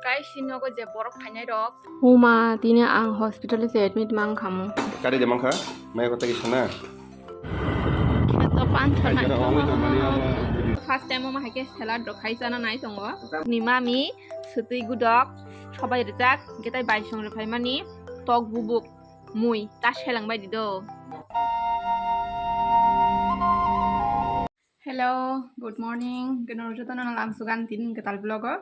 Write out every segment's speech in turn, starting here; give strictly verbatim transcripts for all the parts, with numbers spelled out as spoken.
Kai sinogo je borok phainai rok. Uma, tini ang hospital se admit mang khamu. Kari de mangkha? Mai kota ki sana? Kheto panthor nai. First time omo haike salad rok khai chana nai tongo. Ni mami, sutui gudok, sobai rijak, hingke tai bai song rok phaimani, tok bubuk, mui, ta selang bai di do. Hello, good morning. Gwnang jotono lamsugan tini kwtal vlog o.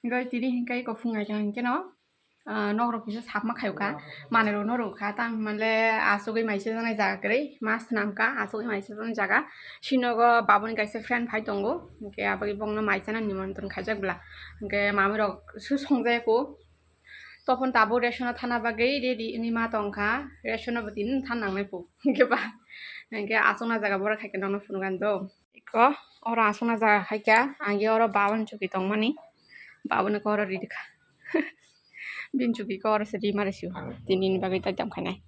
Hingke tini hingke kophung ai khe hingke no, ah, nok rok kisa sapma khayo kha. Manwi rok no rw kha, tang hwnle asugwi mai se janai jaga kwrwi, ma swnam kha, asugwi mai se janai jaga. Sinogo babuni kaisa friend phai tongo, hingke aboni bongno mai chana nimontron khaijak bwla. Hingke mamwi rok su songjaya kho. Topon tabuk ration o thana bagwi ready wngwi ma tongkha, ration o bo tini than nangnai pho, hingke ba, hingke aswkna jaga borok hai khe nokno phunukani do. Eko oro aswkna jaga khai kha, ang oro babon chuki tongmani, babon eko oro ridi kha, bini chuki eko oro se rima rw sio, tini ni bagwi tai tong khainai.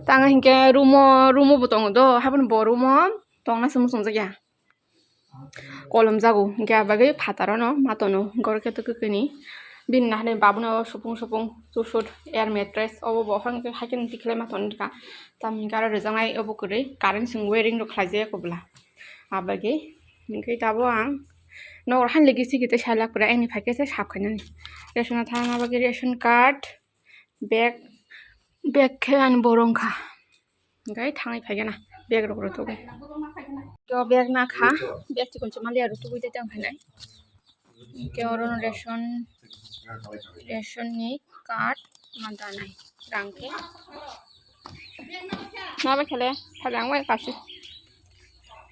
Tang hingke room o, room o bo tongo do, haboni bo room o tongna se muchung jakya. Kolom jago, hingke abagwi phataro no ma tono, hingke oro khe twi kwkwi ni bini nahani babuno supung supung chusut air mattress obo bo hwn khe haikhe twi khlai ma tono rwkha. Tamo hingke aro rwjaknai obo kwrwi current chwng wiring rok khlai jaya kho bwla. Abagwi hingke tabuk ang nok rok han ligi sigi tei salak pura ani phaikhe se sap khainani. Ration o thangna bagwi ration card, bag, bag khe ani borok wngkha. Hingke thangwi phaikhe na bag rok rwtugwi. To bag nakha, bag chikon chikon maliya rwtugwi tei tang phainai. Hingke oro no ration, ration ni card ma danai rang khe. Ma bai khele, phai ang bai kasu.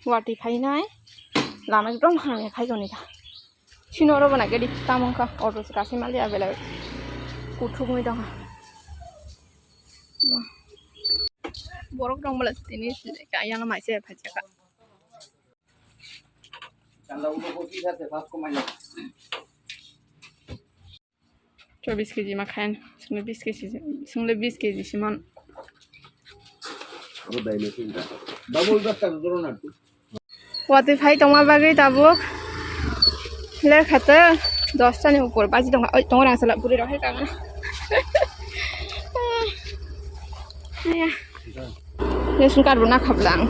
Watwi phainai, lama ekdom hamya khai toni ta. Sino oro bo naikhe di, tamo wngkha, auto se kasima liya belai kuthukgwi tongkha. Borok tong bwla tini ayang mai se phaijak. Chobis keji ma khayan, swngle bis keji, swngle bis keji simon. Double dos taka jora na. Watwi phai tongma bagwi tabuk lekha tei dosta ni upor baji tongkha. Oi, tongo rang sala bwrwi rok hai kagana. Ration card bo nakha bwla ang.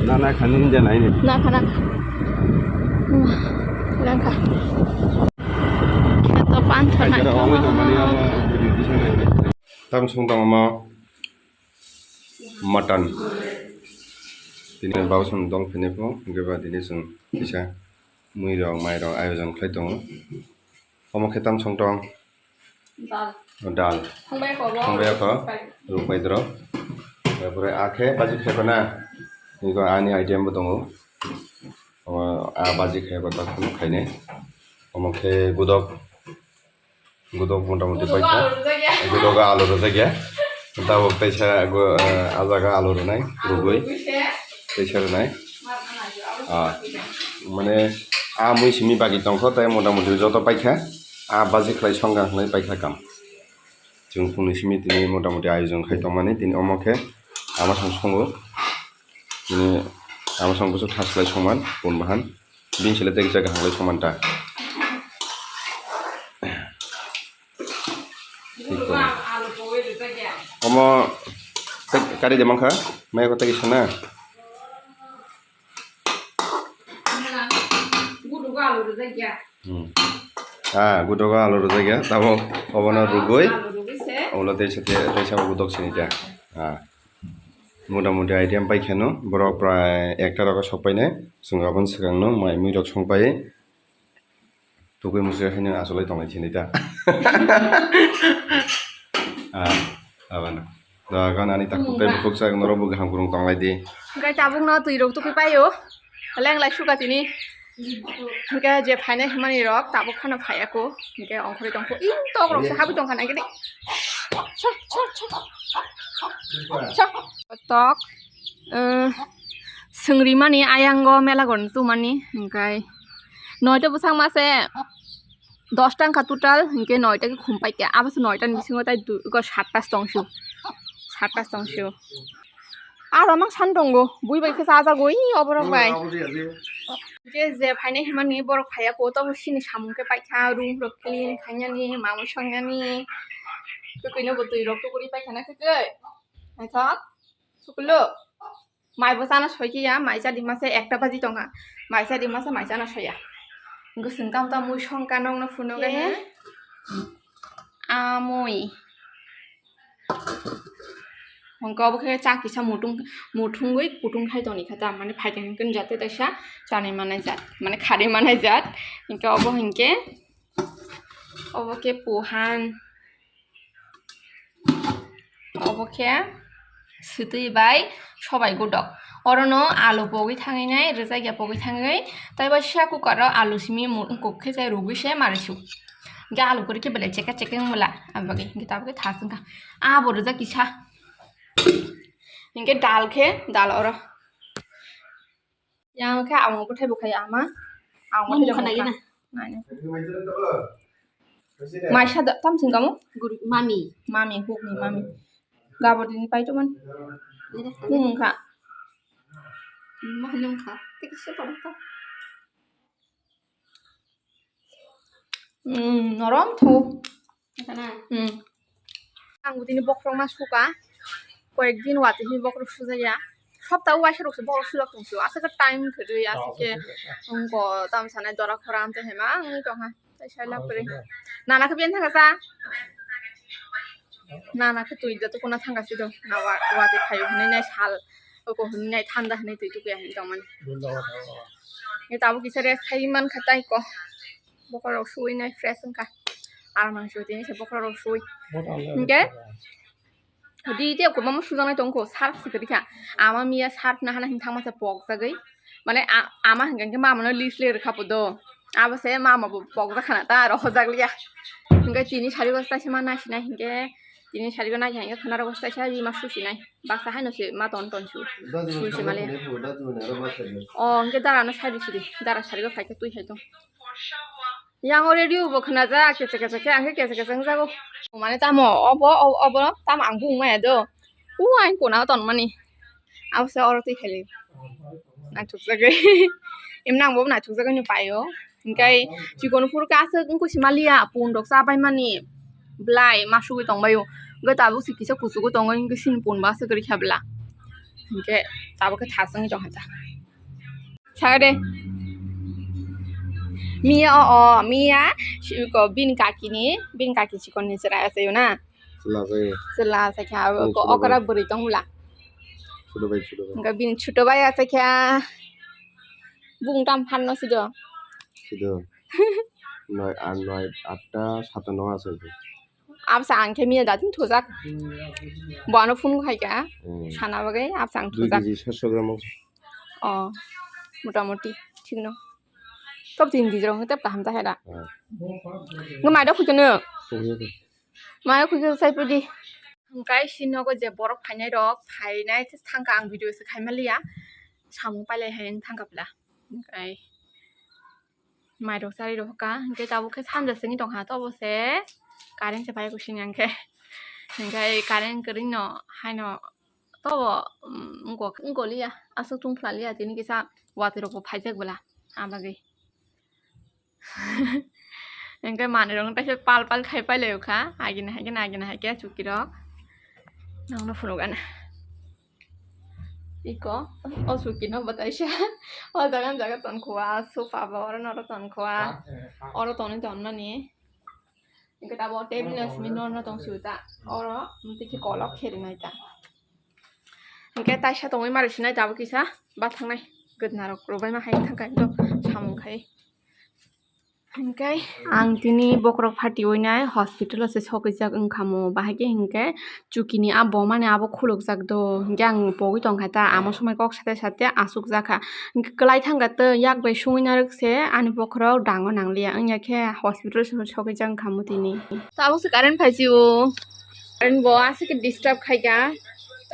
Na, na, khani hinja nai ni. Nakha, nakha. Langkha. Kheto panthor nai. Tam sung tong ma. Mutton. Tini bausan dong phini pho, hingke ba tini chwng kisa mui rok, mai rok ayojon khlai tongo. Omo khe tam song tong? Dal. Dal. Thangbai ako, rukbai dro. Tarpore akhe baji khe na, niko ani item bo tongo. Omo a baji khe ba tak khainai. Omo khe gudok. Gudok motamuti paikha. Gudogo alu rwjakya. Tabuk teisa, ah, ah jaga alu rwnai, rwgwi. Teisa rwnai. Ah, mane, ah, mui simi bagi tongkho, tei motamuti joto paikha. Ah, baji khlai songkha hwnwi paikha kam. Chwng phungni simi tini motamuti ayojon khai tongmani, tini omo khe ama song songo. Tini ama song bwswk thaslai songman, pun bahan. Bini sile tei kisa kaham lai somanta. Omo kari de mankha, maya kota kisa na. Ah, gudogo alu rwjakya, tamo obono rugwi, obono tei sa tei sa gudok sini ta. Ah. Motamuti item paikha no, borok prai ekta rogo sok painai, chwng aboni swkang no mai mui rok song pai, tukui muchung haino achulai tonglai sini ta. Ah, abano. Da gan ani takhuk tei bukhuk chak norok bo kaham kwrwng tonglai di. Hingke tabuk no twi rok tukui paio. Leng lai suka tini. Hingke je phainai hwnmani rok tabuk phano phaiya kho. Hingke ongkhorwi tongkho. Ing tok rok se habwi tongkha nai gede. Sok, sok, sok. Sok. Tok. Eh, swngrimani ayango mela gorni tumani. Hingke noito bwsang mase. Dosta wngkha total, hinkhe noita khe khum paikha, abo se noita ni bisingo tai du-, eko satta se tong sio, satta se tong sio. Aro mang san tongo, bui bai khe chajago, ii, oborok bai. Hwnkhe je phainai himani borok phaiya ko, tobo sini samung khe paikha, room rok clean khainani, mamung songnani, kwkhwino bo twi rok tuguri paikha na kwkhwi. Naithok, sukulu. Mai bo chana soi khe ya, mai chadi masa ekta baji tongkha. Mai chadi masa mai chana soya. Hwnkhe swng tam tam mui songkha nokno phunukgani. Amui. Hwnkhe obo khe cha kisa mutung, mutungwi kutung khai tongni kha ta, mane phaikha hwnkhe jate taisa chanai manai jat, mane kharwi manai jat. Hwnkhe obo hwnkhe, obo khe puhan, obo khe swtwi bai sobai gudok. Orono alu pogwi thangwi nai, rwjak ya pogwi thangwi, tei bai sisa cooker o alu simi mu-, kok khe chai rwgwi se mari su. Hwnkhe alu kwrwi khe belai chekha chekha wng bwla, aboni bagwi hwnkhe tabuk khe thas wngkha. Abo rwjak kisa. Hwnkhe dal khe, dal oro. Yang khe amo bwthai bo khai ama. Amo Mung bwthai khana bo gina. Nani. Maisa da, tam sing kamu? Guru, mami. Mami, huk ni mami. Gabor dini pai to man. Ini deh. Mung kha. Mah lung kha. Tik se pon to. Hmm, norom tho. Khana. Hmm. Ang butini bokrok ma suka. Koyek din watwi hini bokrok sujaya. Sopta o waisa rok se bokrok sulok tong sio. Aswk time kwrwi, aswk khe wngko tam sanai dora khora amte hema wngwi tongkha. Tai sai lab kwrwi. Nana khe biyang thangkha sa? Nana khe twi da tukuna thangkha si do. Na wa-, watwi phaio hinwi nai sal. Oko hinwi nai thanda hinwi twi tukuya hinwi tongmani. Ni tabuk kisa rest khai mankha tai ko. Bokhorok suwi nai fresh wngkha. Aram ang suwi tini se bokhorok suwi. Hingke di te kwbangma sujaknai tongkho, sarf se kwrwi kha. Ama miya sarf nahana hin thangmasa pokjagwi. Mane a-, ama hinkhe mamano list le rwkha podo. Abo se mama bo pokjak khana ta rohorjak liya. Hingke tini sari bwsai se ma naisinai hingke tini sari bo naiha hingke khwna rok bwsai se bima susinai. Baksa haino se ma ton ton su. Sui se male. O hingke dara no sari siri. Dara sari bo phaikhe twi hai tong. Yang o radio bo khwnajak, kesa kesa khe, ang khe kesa kesa wngjago. Mane tamo, obo, obo, obo, tamo ang bung maya do. U ang kona ton mani. Abo se oro twi khali. Naithokjagwi. Emno ang bo naithokjagwi no paio. Hingkai chikon phuru khe aswk wngkhe si maliya, pun rok cha pai mani. Belai ma sugwi tong baio. Hingke tabuk se kisa kuchugo tongo, hingke sini pun bo aswk kwrwi kha bela. Hingke tabuk khe thas wngwi tong kha ta. Saka de. Miya o, o, miya, si-, ko, bini kaki ni, bini kaki chikon ni chwrai achaio na. Chwla achaio. Chwla achaikha, abo Bini ko chwla okra bai. Bwrwi tong bwla. Chwla bai, chwla bai. Hingke bini chuto bai achaikha. Bung tam phan no sido. Sido. Noi, ar noi, atta, sata no achaikha. Absa ang khe miya datin thujak. Bo ano phone khai ka. Hmm. Sana bagwi absa ang Dui thujak. Kg satsho gram. Oh, motamoti thik no. Top tin kg rong tep kaham ta hera. Hmm. Ngai mai dok khuikhe no. Khuikhe. Mai khuikhe sai pudi. Hingkai si nogo je borok phainai rok, phainai thangka ang video se khai maliya. Samung pailai hai thangka bla. Hingkai. Mairok chari rok kha, hingke tabuk khe sanja sengwi tongkha, tobo se current se pai kusini hingke, hingke current kwrwino haino tobo, um, wngkok, wngkoliya, aswk tungphla liya, tini kisa watwi rok bo phaijak bwla, ah bagwi. Hingke manwi rok no teisa pal pal khai pai lai o kha, agini hai khe, agini hai khe chuki rok nokno phunuk gana. Iko, o suki no bwtaisa. O jaga, jaga tonkho, a sofa bo oro no oro tonkho, a oro tonwi tonmani. Hingke tabuk o table no simi no no tong siu ta. Oro, tiki kolok kheri nai ta. Hingke taisa tongwi mari sinai tabuk kisa, ba thangnai. Gwdna rok rwbai ma hai thangkha, ekdom samung khai. Hingke ang tini bokhorok phatwi winai hospital o se sokijak wngkha mo, bahai khe hingke chukini a bomani abo khulukjak do, hingke ang pogwi tongkha ta, amo somoi kok sate sate asukjak kha, hingke kwlai thangkha tei yak bai sungwi narwk se ani bokhorok dango nangliya, wngya khe hospital o se sokijak wngkha mo tini. Tabuk se current phaisio, current bo aswk khe disturb khaikha,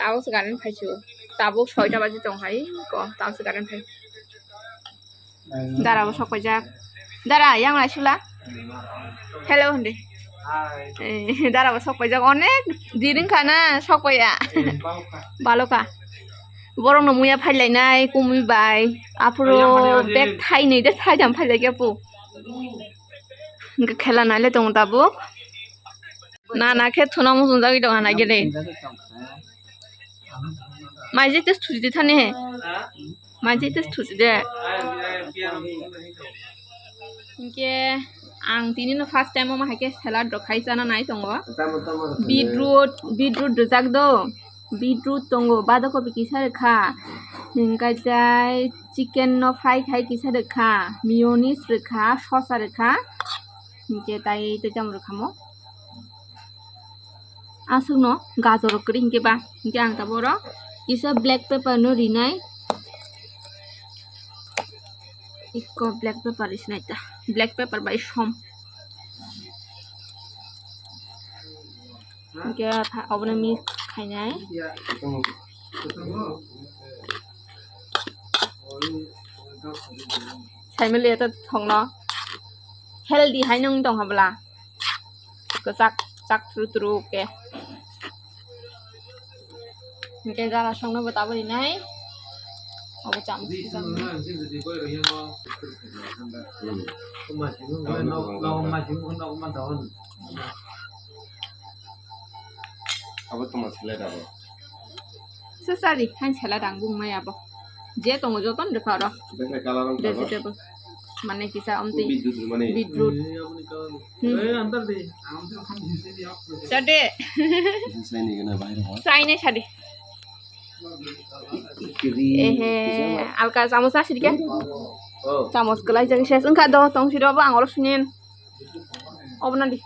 tabuk se current phaisio, tabuk soita baji tong hai ko, tabuk se current phai. Dara bo sok paijak. Dara, yang lai sula. Hello hindi. Eh, dara bo sok paijak. Onek din wngkha na sok paiya. Baloka. Borok no muya phailainai kumui bai. Aphuru bag thainwi de thaitham phailaikhe pu. Hwnkhe khela naile tongo tabuk. Na na khe thuna muchungjagwi tongo hana gede. Maiji test thuji de thani he. Maiji test thuji de. Hwnkhe ang tini no first time omo hai khe salad rok khai chana nai tongo. Beetroot, beetroot rijak do. Beetroot tongo, badhakopi kisa rwkha, hwnkhe tai chicken no fry khai kisa rwkha, mayonnaise rwkha, sosa rwkha, hwnkhe tai tei tamo rwkhamo. Aswkno gajor rok kwrwi hwnkhe ba, hwnkhe ang tabuk oro kisa black pepper no rinai, ikko black pepper risinai ta, black pepper bai som. Hwnkhe tha-, obono mix khainai. Saimali ta thongno healthy hai nung tong habla. Kwchak chak tru tru khe. Hwnkhe gala songno bo tabuk rinai. Obo cham. Abo tongma selai rabo. Sasari han sela dang bung mai abo. Je tongo joton rwkha oro. Vegetable. Mane kisa omtwi. Beetroot mane. Beetroot. Hmm. Sade. Saini gana bahai rokha. Saini sade. Ehe, alka chamos asirikhe. Oh. Chamos kwlai jang ses wngkha do tong siro bo ang oro sunin. Obo nadi.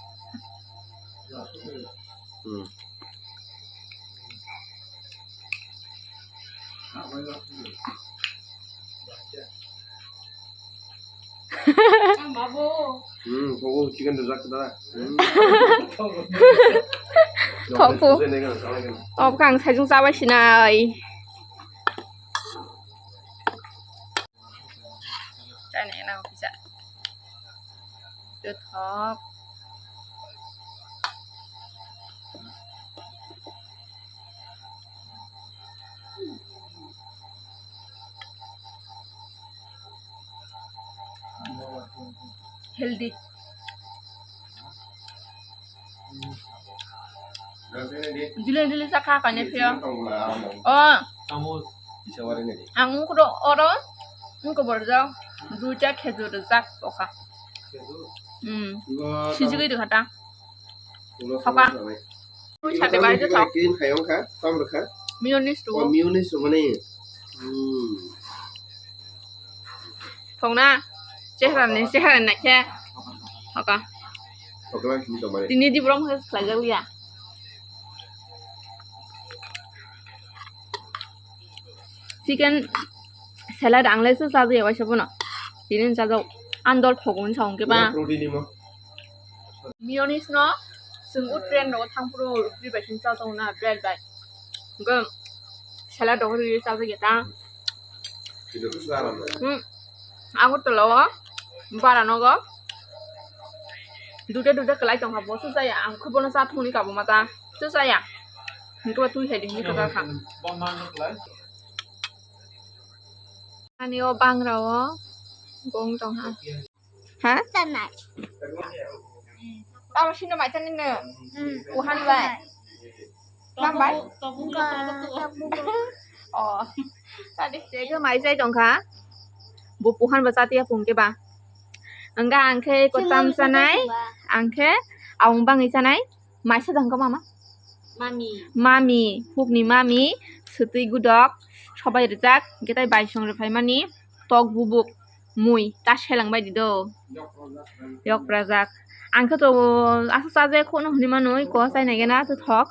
Hmm. Hmm, kok chicken rwjak da. Hmm. Thok po. Obo khe ang saijung chabai sinai. Chai nai nang kisa. Twi thok. Healthy. Jili jili chakha kainwi phio. Oh. Ang ungkro oro ungkobor jak duita khejur rijak tokha. Hmm. Sijigwi rikha ta. Hoka. Sate bai de thok. Kin khai wngkha, tam rwkha. Mayonnaise rw. Oh, mayonnaise rwmani. Hmm. Thongna. Chehra ni, chehra ni khe. Hoka. Thokla hini tongmani. Tini di brom khe khlai jak liya. Chicken salad ang le se chajakya waisa bono. Tini chajak andol thogo wngsa hwnkhe ba. Protein ni mo. Mayonnaise no chwng o train rogo thang phuru rukri bai sing chajakna bread bai. Hwnkhe salad rogo rwi chajakya ta. Hmm. Agartala o bara nogo duda duda kwlai tongkha bo se chaya ang khe bono cha thungni kabo ma ta se chaya hwnkhe ba twi hai di hwnwi kwchar kha. Ani o bangra o gong tongha. Ha? Chanai. Tamo sino mai chani no. Hmm. Kuhan bai. Lam bai. Tokbuk, tokbuk, tokbuk. Oh. Tadi. Tega mai chai tongkha. Bo puhan ba chatiya pungke ba. Angga angkhe kotam chanai. Angkhe aung bangi chanai. Maisa jangkha mama? Mami. Mami, hukni mami, swtwi gudok, sobai rijak, hwnkhe tai baisong rwphaimani, tok bubuk, mui, ta selang bai di do. Yok rajak. Ang khe to asa chajakya kheno hwnwi mano, ko chai nai gana to thok.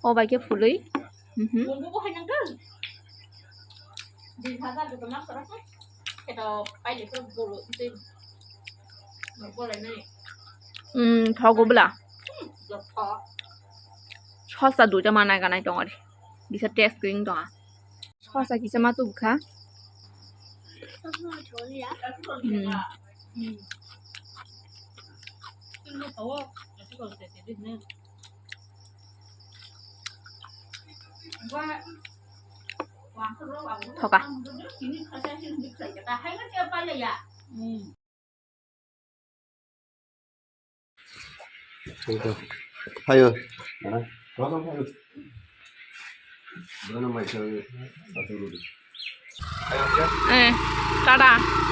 O bai khe phului. Mhm. Hmm, thogo bwla. Sosa duita ma nai ganai tongo de. Bisa test kring tongo. Sosa kisa ma tubukha. Hmm. Thoka. Hayo. Eh, tada.